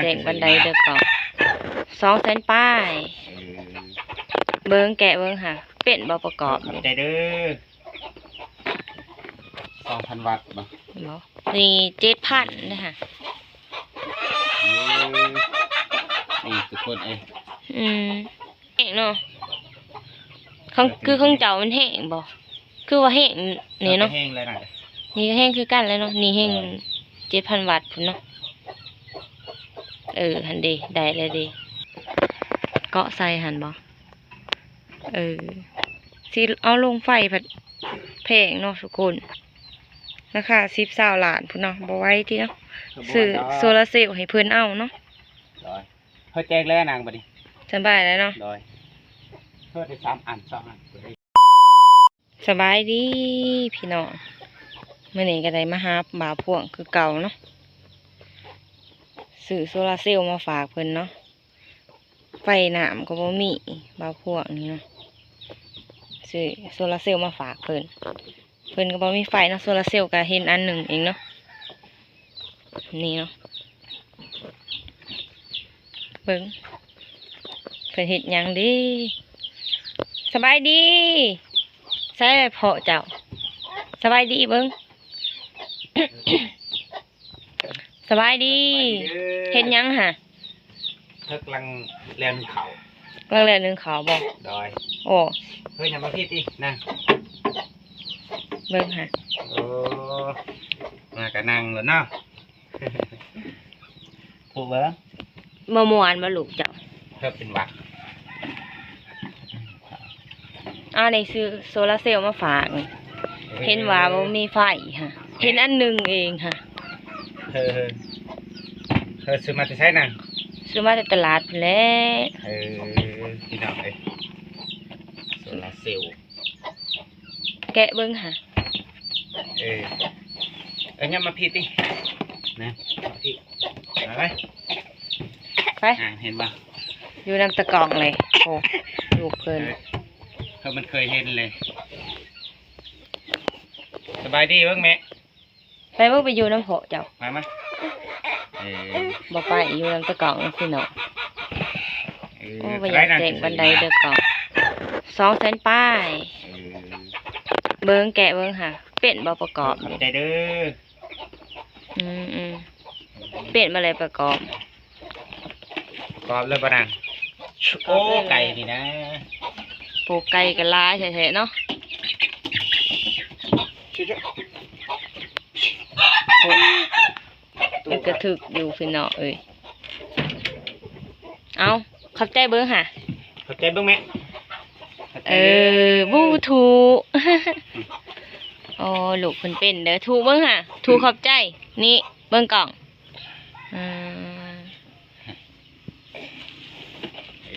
ແຈ້ງປານໃດເດີກອງ? ສອງແສນປາຍ. ເອີ ເບິ່ງ ແກະເບິ່ງຫາ ເປັນບໍ່ປະກອບ ຂອບໃຈເດີ. ສອງພັນວັດບໍ່? ບໍ່ ນີ້ເຈັດພັນເດ້ຫາ. ເອີ ນີ້ທຸກຄົນເອີຍ. ອືມ ແຮງເນາະ ຂອງ ຄືຂອງເຈົ້າມັນແຮງບໍ່? ຄືວ່າແຮງແດ່ເນາະ. ແຮງແລ້ວນະ ນີ້ກໍແຮງຄືກັນແຫຼະເນາະ. ນີ້ແຮງ ເອີ ເຈັດພັນວັດພຸ້ນເນາະ. ເອີ ຫັ້ນເດ ໄດ້ແລ້ວເດ. ເກາະໃສ່ຫັ້ນບໍ່? ເອີ ຊິເອົາລົງໄຟພັດແພງເນາະທຸກຄົນ ລາຄາສິບ ຊາວລ້ານພຸ້ນເນາະ. ບໍ່ໄຫວຕິເນາະ ຊື້ໂຊລາເຊວໃຫ້ເພິ່ນເອົາເນາະ. ໂດຍ ເພິ່ນແຈກແລ້ວນາງບັດນີ້ ສະບາຍແລ້ວເນາະ. ໂດຍ ເພິ່ນໄດ້ສາມອັນ ສອງອັນ. ສະບາຍດີພີ່ນ້ອງ ມື້ນີ້ກໍໄດ້ມາຫາບ່າວພວງຄືເກົ່າເນາະ ຊື້ໂຊລາເຊວມາຝາກເພິ່ນເນາະ. ໄຟນ້ຳກໍບໍ່ມີ ບ່າວພວງນີ້ເນາະ ຊື້ໂຊລາເຊວມາຝາກເພິ່ນ. ເພິ່ນກໍບໍ່ມີໄຟເນາະ ໂຊລາເຊວກໍເຫັນອັນໜຶ່ງເອງເນາະ. ນີ້ເນາະ ເບິ່ງ ເພິ່ນເຮັດຫຍັງເດ? ສະບາຍດີ. ໃສພໍ່ເຈົ້າ? ສະບາຍດີເບິ່ງ. ສະບາຍດີ. ສະບາຍດີເດີ. ເຮັດຫຍັງຫະ? ເພິ່ນກຳລັງແລ່ນໜຶ້ງເຂົ້າ. ກຳລັງແລ່ນໜຶ້ງເຂົ້າບໍ່? ໂດຍ. ໂອ້ ເຮີ້ຍ ຢ່າມາພີດຕິ ນັ່ງ ເບິ່ງຫະ. ໂອ້ ມາກະນັ່ງໂລດເນາະ. ຜູ້ເບິ່ງ ບໍ່ມ່ວນບໍ່ລູກເຈົ້າ? ເພິ່ນເປັນຫວັດ. ອ້າວ ໄດ້ຊື້ໂຊລາເຊວມາຝາກນີ້. ເອີ ເຫັນວ່າບໍ່ມີໄຟຫະ ເຫັນອັນໜຶ່ງເອງຫະ. ເອີ ເອີ ຊື້ມາແຕ່ໃສນະ? ຊື້ມາແຕ່ຕະຫຼາດພຸ້ນແຫຼະ. ເອີ ພີ່ນ້ອງເອີຍ ໂຊລາເຊວ. ແກະເບິ່ງຫາ. ເອີ ເອີ ຢ່າມາພີດຕິ ນະ ມາພີດ ມາໄປ ໄປ. ອ່າ ເຫັນບໍ່? ຢູ່ນຳຕາກ້ອງເລີຍ. ໂອ້ ລູກເພິ່ນ ເອີ ເພິ່ນມັນເຄີຍເຫັນເລີຍ. ສະບາຍດີເບິ່ງແມ່. ໄປເບິ່ງ ໄປຢູ່ນຳພໍ່ເຈົ້າ ໄປມາ. ເອີ ບໍ່ໄປ ຢູ່ນຳຕາກ້ອງພີ່ນ້ອງ. ເອີ ໂອ້ ບໍ່ຢາກແຈ້ງປານໃດເດີກອງ. ສອງແສນປາຍ. ເອີ ເບິ່ງ ແກະເບິ່ງຫາ ເປັນບໍ່ປະກອບ? ຂອບໃຈເດີ. ອືມໆ ເປັນບໍ່ແລ້ວປະກອບ? ປະກອບເລີຍບໍ່ນາງ? ໂອ້ ໄກ່ນີ້ນະ. ໂອ້ ໄກ່ກໍຫຼາຍແທ້ໆເນາະ. ໂອ້ ເປັນກະຖືກຢູ່ພີ່ນ້ອງເອີຍ. ເອົາ ຂອບໃຈເບິ່ງຫາ. ຂອບໃຈເບິ່ງແມ່. ຂອບໃຈ ເອີ ເດີ ບູທູ. ໂອ້ ລູກເພິ່ນເປັນເດີ. ທູເບິ່ງຫາ ທູຂອບໃຈ. ນີ້ເບິ່ງກ້ອງ. ອືມ ເອີ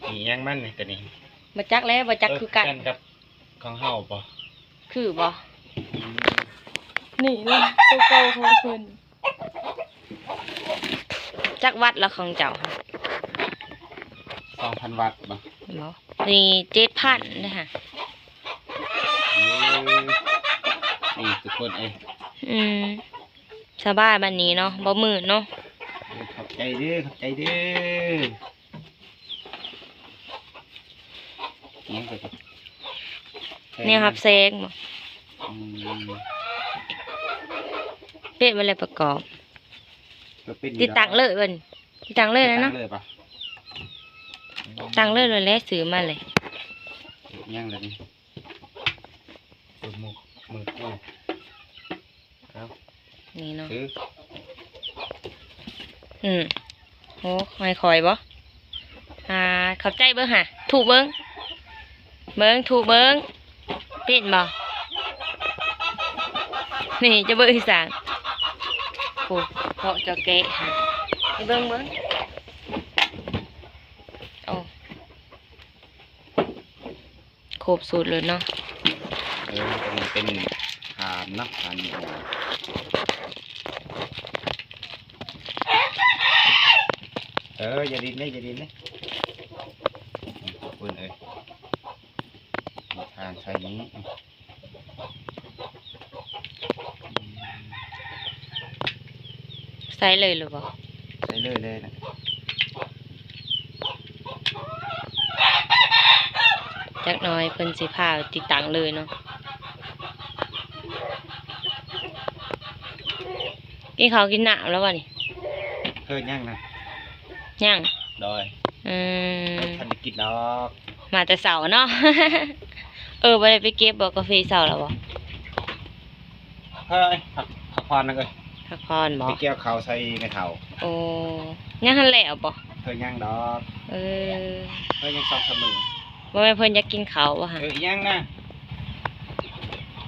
ອີຫຍັງມັນນີ້ ຕົວນີ້? ບໍ່ຈັກແຫຼະ ບໍ່ຈັກຄືກັນ. ເອີ ຄືກັນກັບ ຂອງເຮົາບໍ່? ຄືບໍ່? ອືມ ນີ້ລະ ໂຕເກົ່າຂອງເພິ່ນ. ຈັກວັດລະຂອງເຈົ້າ? ສອງພັນວັດບໍ່? ບໍ່ ນີ້ເຈັດພັນເດ້ຫະ. ອືມ ນີ້ທຸກຄົນເອີຍ. ອືມ ສະບາຍບັດນີ້ເນາະ ບໍ່ມືດເນາະ. ເອີ ຂອບໃຈເດີ ຂອບໃຈເດີ. ແນວຮັບແສງບໍ່? ອືມ ເປັນບໍ່ແລ້ວປະກອບ? ກໍເປັນຢູ່ ຕິດຕັ້ງເລີຍບໍ່ນີ້? ຕິດຕັ້ງເລີຍແຫຼະເນາະ. ຕິດຕັ້ງເລີຍປະ? ຕັ້ງເລີຍແຫຼະ ຊື້ມາເລີຍ. ຍັງລະນີ້ ມື ມື ເອົາ ນີ້ເນາະ ຖື ອືມ ໂອ້ ໃຫ້ຂ້ອຍບໍ່? ອ່າ ຂອບໃຈເບິ່ງຫາ ທຸເບິ່ງ ເບິ່ງ ທຸເບິ່ງ ເປັນບໍ່? ນີ້ ຈະເບິ່ງອີ່ສາງ ໂອ້ ເພາະເຈົ້າແກະຫາ ໃຫ້ເບິ່ງ ເບິ່ງ ໂອ້. ຄົບຊຸດເລີຍເນາະ. ເອີ ອັນນີ້ເປັນຖ່ານເນາະ ຖ່ານໝໍ້. ເອີ ຢ່າດິນເດ້ ຢ່າດິນເດ້ ຂອບຄຸນເອີຍ. ຖ່ານໃສ່ນີ້. ອືມ ໃ ໃສ່ເລີຍຫຼືບໍ່? ໃສ່ເລີຍແລ້ວນະ. ຈັກໜ່ອຍເພິ່ນຊິພາຕິດຕັ້ງເລີຍເນາະ. ກິນເຂົ້າກິນນ້ຳແລ້ວບໍ່ນີ້? ເອີ ຍັງນະ. ຍັງ? ໂດຍ. ອືມ ທັນໄດ້ກິນດອກ. ມາແຕ່ເຊົ້າເນາະ. ເອີ ບໍ່ໄດ້ໄປເກັບບໍ່ ກາເຟເຊົ້າແລ້ວບໍ່? ເຮີ້ຍ ພັກ ພັກຜ່ອນນະເອີຍ. ພັກຜ່ອນບໍ່? ໄປກ່ຽວເຂົ້າໃສ່ແມ່ເຖົ້າ. ໂອ້ ຍັງທັນແລ້ວບໍ່? ເຮີ້ຍ ຍັງດອກ. ເອີ ເຮີ້ຍ ຍັງສອງສາມມື້. ບໍ່ແມ່ນເພິ່ນຢາກກິນເຂົ້າບໍ່ຫະ? ເອີ ອີຫຍັງນະ?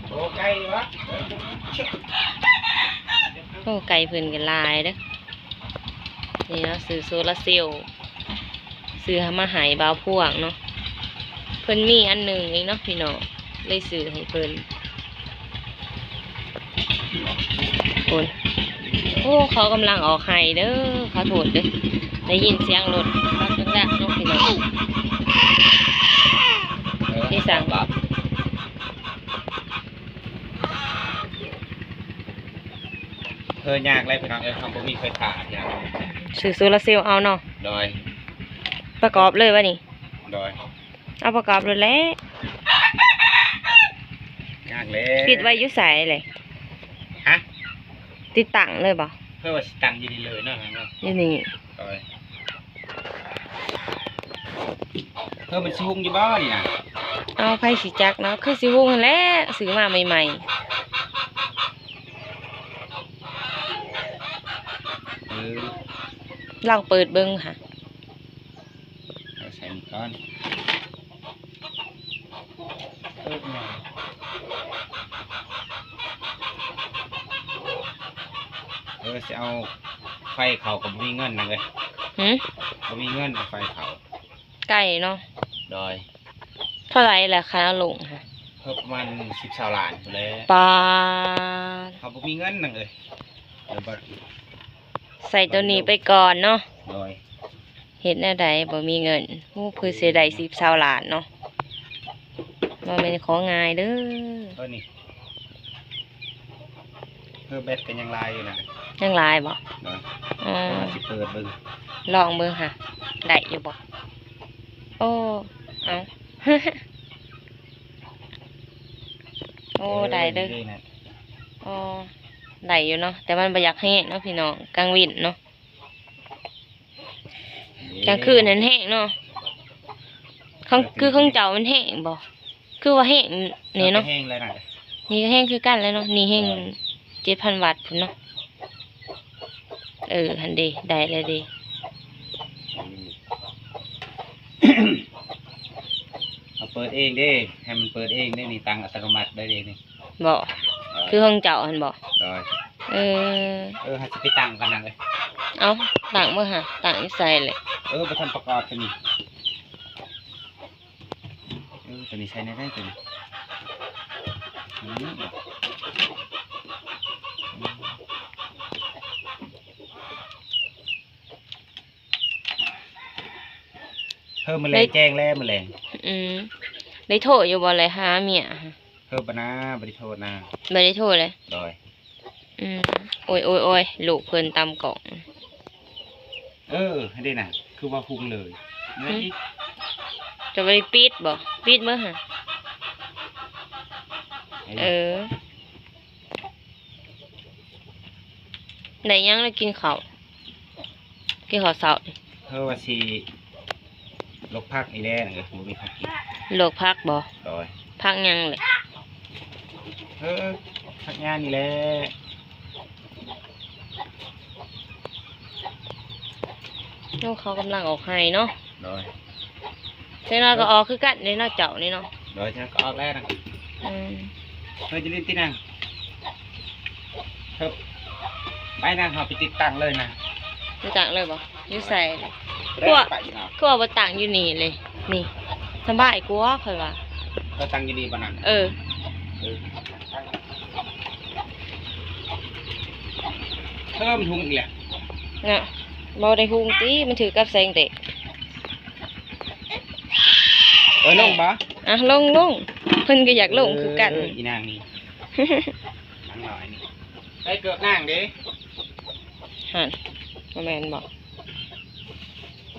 ໂອ້ ໄກ່ວະ? ໂອ້ ໄກ່ເພິ່ນກໍຫຼາຍເດີ້. ນີ້ເນາະ ຊື້ໂຊລາເຊວ ຊື້ມາໃຫ້ບ່າວພວງເນາະ. ເພິ່ນມີອັນໜຶ່ງເອງເນາະພີ່ນ້ອງ ເລີຍຊື້ໃຫ້ເພິ່ນ. ໂອ້ຍ ໂອ້ ເຂົາກຳລັງອອກໄຮ່ເດີ້. ຂໍໂທດເດີ້ ໄດ້ຍິນສຽງລົດບັກແລ້ວເນາະພີ່ນ້ອງ. ເອີ ເຮັດຫຍັງ? ເອີ ຍາກແຫຼະພີ່ນ້ອງເອີຍ ເຮົາບໍ່ມີໄຟຟ້າຫຍັງ. ຊື້ໂຊລາເຊວເອົາເນາະ. ໂດຍ. ປະກອບເລີຍວະນີ້? ໂດຍ. ເອົາປະກອບໂລດແຫຼະ. ຍາກແຫຼະ. ຕິດໄວ້ຢູ່ໃສເລີຍ? ຮະ? ຕິດຕັ້ງເລີຍບໍ່? ເພິ່ນວ່າຊິຕັ້ງຢູ່ນີ້ເລີຍເນາະ. ຢູ່ນີ້. ໂດຍ. ເອີ ມັນຊິຮຸ່ງຢູ່ບໍ່ນີ້ນະ? ເອົາ ໃຜຊິຈັກເນາະ ຄືຊິຮຸ່ງຫັ້ນແຫຼະ ຊື້ມາໃໝ່ໆ. ເອີ ລອງເປີດເບິ່ງຫາ. ເອົາໃສ່ນີ້ກ່ອນ. ເອີ ຊິເອົາໄຟເຂົ້າກໍບໍ່ມີເງິນນະເອີຍ. ຫື? ບໍ່ມີເງິນເອົາໄຟເຂົ້າ. ໄກເນາະ. ໂດຍ. ເທົ່າໃດລະຄັນເອົາລົງຫະ? ເພິ່ນປະມານສິບ ຊາວລ້ານພຸ້ນແຫຼະ. ປາດ. ເຮົາບໍ່ມີເງິນນະເອີຍ. ໃສ່ໂຕນີ້ໄປກ່ອນເນາະ. ໂດຍ. ເຮັດແນວໃດບໍ່ມີເງິນ? ໂອ້ ເພື່ອຊິໄດ້ສິບ ຊາວລ້ານເນາະ ບໍ່ແມ່ນຂອງງ່າຍເດີ້. ເອີ ນີ້ ເອີ ແບັດກໍຍັງຫຼາຍຢູ່ນະ. ຍັງຫຼາຍບໍ່? ໂດຍ. ອືມ ຊິເປີດເບິ່ງ ລອງເບິ່ງຫາ ໄດ້ຢູ່ບໍ່? ໂອ້ ເອົາ ໂອ້ ເອີ ໄດ້ເດີ້. ນີ້ນະ ໂອ້ ໄດ້ຢູ່ເນາະ ແຕ່ມັນບໍ່ຢາກແຮງເນາະພີ່ນ້ອງ ກາງເວັນເນາະ. ກາງຄືນຫັ້ນແຮງເນາະ. ຂອງ ຄືຂອງເຈົ້າມັນແຮງບໍ່? ຄືວ່າແຮງແດ່ເນາະ. ແຮງແລ້ວນະ. ນີ້ກໍແຮງຄືກັນແຫຼະເນາະ. ນີ້ແຮງ ໂດຍ ເຈັດພັນວັດພຸ້ນເນາະ. ເອີ ຫັ້ນເດ ໄດ້ແລ້ວເດ. ອືມ ເຮົາເປີດເອງເດ້ ໃຫ້ມັນເປີດເອງເດ້ນີ້ ຕັ້ງອັດຕະໂນມັດໄດ້ເດ້ນີ້. ບໍ່? ເອີ ຄືຂອງເຈົ້າຫັ້ນບໍ່? ໂດຍ. ເອີ ເອີ ເຮົາຊິໄປຕັ້ງກັນນະເອີຍ. ເອົ້າ ຕັ້ງເບິ່ງຫາ ຕັ້ງຢູ່ໃສແຫຼະ? ເອີ ບໍ່ທັນປະກອບຕົວນີ້. ເອີ ຕົວນີ້ໃສ່ແນວໃດຕົວນີ້? ເອີ ມື້ແລງແຈ້ງແລ້ວ ມື້ແລງ. ອືມ ໄດ້ໂທຢູ່ບໍ່ ແລະຫາເມຍ? ເອີ ບໍ່ນາ ບໍ່ໄດ້ໂທນາ. ບໍ່ໄດ້ໂທເລີຍ. ໂດຍ. ອືມ ໂອ້ຍໆໆ ລູກເພິ່ນຕຳກ້ອງ. ເອີ ຫັ້ນເດ້ນະ ຄືວ່າຮຸ່ງເລີຍ. ຫຶ? ຈະບໍ່ໄດ້ປິດບໍ່? ປິດເບິ່ງຫາ. ເອີ ເອີ. ໄດ້ຫຍັງລະກິນເຂົ້າ? ກິນເຂົ້າເຊົ້ານີ້. ເອີ ວ່າຊິລົກຜັກນີ້ແຫຼະ ບໍ່ມີຜັກກິນ. ລົກຜັກບໍ່? ໂດຍ. ຜັກຫຍັງແຫຼະ? ເອີ ຜັກຫຍ້ານີ້ແຫຼະ. ໂອ້ ເຂົາກຳລັງອອກໄຮ່ເນາະ. ໂດຍ. ເຈົ້ານ້ອຍກໍອອກຄືກັນເດ້ເນາະ ເຈົ້ານີ້ເນາະ. ໂດຍ ເຈົ້ານ້ອຍກໍອອກແລ້ວນະ. ອືມ ເຮີ້ຍ ຈະຫຼິ້ນຕິນາງ. ເຮີ້ຍ ໄປນາງ ເຮົາໄປຕິດຕັ້ງເລີຍນາ. ຕິດຕັ້ງເລີຍບໍ່? ຢູ່ໃສ? ຄືວ່າ ຄືວ່າບໍ່ຕັ້ງຢູ່ນີ້ເລີຍ ນີ້ສະບາຍກວ່າຂ້ອຍວ່າ. ເຮົາຕັ້ງຢູ່ນີ້ບໍ່ນັ້ນ? ເອີ ເອີ. ເອີ ມັນຮຸ່ງອີກແລ້ວນະ. ບໍ່ໄດ້ຮຸ່ງຕິ ມັນຖືກກັບແສງແດດ. ເອີ ລົງບໍ່? ອ່ະ ລົງ ລົງ ເພິ່ນກໍຢາກລົງຄືກັນ. ເອີ ອີນາງນີ້ ນາງນ້ອຍນີ້ ໃສ່ເກີບນາງເດ້. ຫັ້ນ ບໍ່ແມ່ນບໍ່?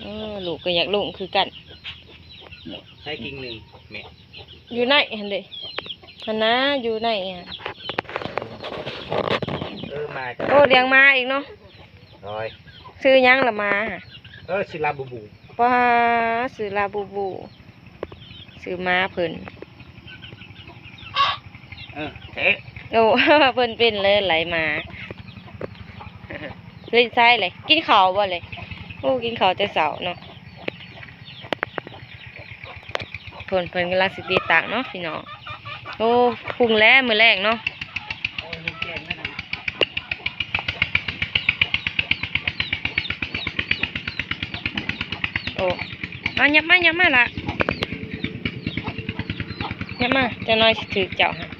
ເອີ ລູກກໍຢາກລົງຄືກັນ. ໃສ່ກິ່ງໜຶ່ງແມ່ ຢູ່ໃນຫັ້ນເດ້ ຫັ້ນນະ ຢູ່ໃນຫັ້ນ. ເອີ ມາ ໂອ້ ລ້ຽງໝາອີກເນາະ. ໂດຍ. ຊື່ຫຍັງລະໝາ? ເອີ ຊື່ລາບູບູ. ປ້າ ຊື່ລາບູບູ ຊື່ໝາເພິ່ນ. ເອີ ເທະ ໂອ້ ເພິ່ນເປັນເລີຍໄຫຼໝາ. ເຫຼັ້ນໃສເລີຍ ກິນເຂົ້າບໍ່ເລີຍ? ໂອ້ ກິນເຂົ້າແຕ່ເຊົ້າເນາະ. ເພິ່ນ ເພິ່ນກຳລັງຊິຕິດຕັ້ງເນາະພີ່ນ້ອງ. ໂອ້ ພຸ່ງແລ້ວມື້ແລງເນາະ. ໂອ້ ເອົາ ຫຍັບມາ ຫຍັບມາລະ ຫຍັບມາ ຈັກໜ້ອຍຊິຖືກເຈົ້າຫັ້ນ.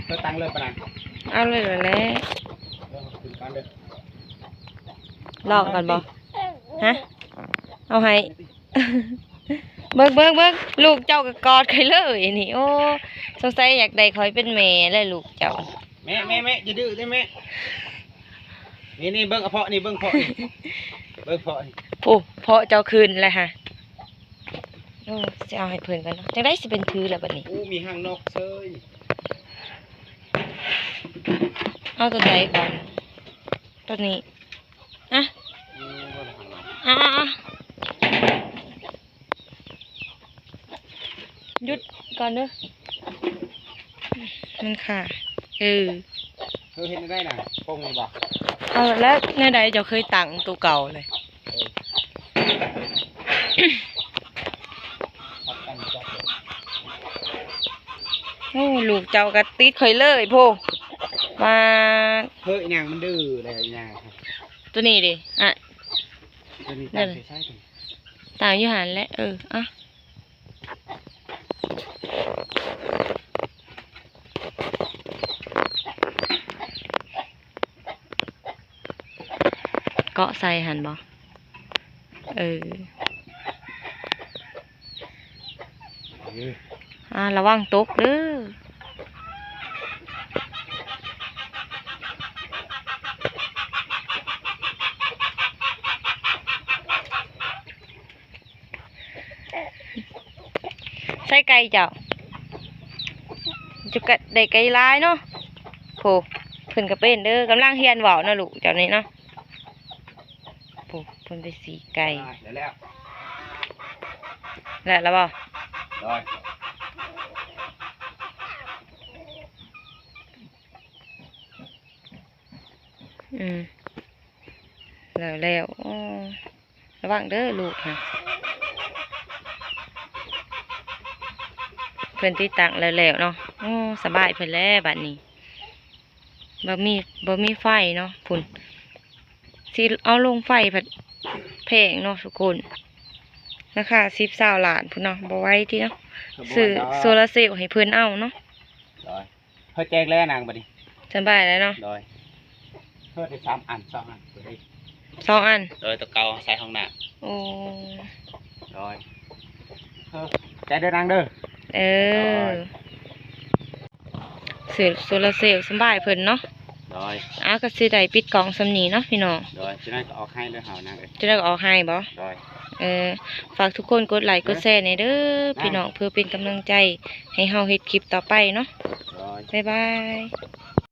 ເອົາຕັ້ງເລີຍປານນັ້ນ ເອົາເລີຍແຫຼະ. ເອົາຂຶ້ນກ່ອນເດີ ລອງກ່ອນບໍ່? ຮະ ເອົາໃຫ້ ເບິ່ງ ເບິ່ງ ເບິ່ງ ລູກເຈົ້າກໍກອດຂ້ອຍເລີຍນີ້. ໂອ້ ສົງໄສຢາກໄດ້ຂ້ອຍເປັນແມ່ແຫຼະລູກເຈົ້າ. ແມ່ ແມ່ ແມ່ ຢ່າດື້ເດ້ແມ່. ນີ້ ນີ້ ເບິ່ງເພາະນີ້ ເບິ່ງເພາະນີ້ ເບິ່ງເພາະນີ້. ໂອ້ ເພາະເຈົ້າຄືນແລ້ວຫະ. ໂອ້ ຊິເອົາໃຫ້ເພິ່ນກ່ອນເນາະ ຈັ່ງໃດຊິເປັນຖືແລ້ວບັດນີ້. ໂອ້ ມີຫາງນົກເຊີຍ. ເອົາຕົວໃດກ່ອນ? ຕົວນີ້ ອະ ອາ ອາ ອາ ຢຸດກ່ອນເດີ ມັນຄາ. ເອີ ເອີ ເຮັດແນວໃດນະ ປົງນີ້ບໍ່? ເອົາແລ້ວ ແນວໃດເຈົ້າເຄີຍຕັ້ງໂຕເກົ່າເລີຍ? ເອີ ໂອ້ ລູກເຈົ້າກໍຕິດຂ້ອຍເລີຍໂພ. ວ່າ ເຮີ້ຍ ອີນາງມັນດື້ແລ້ວ ອີນາງ. ຕົວນີ້ເດ ອະ ຕົວນີ້ຕັ້ງໃສ່ໃສ? ຕັ້ງຢູ່ຫັ້ນແຫຼະ. ເອີ ອະ ເກາະໃສ່ຫັ້ນບໍ່? ເອີ ເອີ ອາ ລະວັງຕົກເດີ. ໃສ່ໄກ່ເຈົ້າ ເຈົ້າກໍໄດ້ໄກ່ຫຼາຍເນາະ. ໂພ ເພິ່ນກໍເປັນເດີ ກຳລັງຮຽນເວົ້າເນາະລູກເຈົ້ານີ້ເນາະ. ໂພ ເພິ່ນໄດ້ສີ່ໄກ່. ອ່າ ແລ້ວ ແລ້ວ ແລ້ວລະບໍ່? ໂດຍ. ອືມ ແລ້ວ ແລ້ວ. ໂອ້ ລະວັງເດີລູກນະ ເພິ່ນຕິດຕັ້ງແລ້ວໆເນາະ. ໂອ້ ສະບາຍເພິ່ນແລ້ວບັດນີ້ ບໍ່ມີ ບໍ່ມີໄຟເນາະ. ພຸ້ນ ຊິເອົາລົງໄຟພັດແພງເນາະທຸກຄົນ ລາຄາສິບ ຊາວລ້ານພຸ້ນເນາະ. ບໍ່ໄຫວຕິເນາະ ຊື້ໂຊລາເຊວໃຫ້ເພິ່ນເອົາເນາະ. ໂດຍ. ເພິ່ນແຈກແລ້ວນາງບັດນີ້ ສະບາຍແລ້ວເນາະ. ໂດຍ. ເພິ່ນໄດ້ສາມອັນ ສອງອັນ ໂຕນີ້ ສອງອັນ. ໂດຍ. ໂຕເກົ່າໃສ່ຫ້ອງນ້ຳ. ໂອ້ ໂດຍ. ເອີ ໃຈເດີນາງເດີ. ເອີ ໂດຍ. ຊື້ໂຊລາເຊວສະບາຍເພິ່ນເນາະ. ໂດຍ. ອາ ກໍຊິໄດ້ປິດກ້ອງສ່ຳນີ້ເນາະພີ່ນ້ອງ. ໂດຍ. ຊິໄດ້ກໍອອກໃຫ້ເດີເຮົານາງເອີຍ. ຊິໄດ້ກໍອອກໃຫ້ບໍ່? ໂດຍ. ເອີ ຝາກທຸກຄົນກົດໄລກົດແຊແດ່ເດີ ນະ ພີ່ນ້ອງ ເພື່ອເປັນກຳລັງໃຈໃຫ້ເຮົາເຮັດຄລິບຕໍ່ໄປເນາະ. ໂດຍ. ບາຍບາຍ.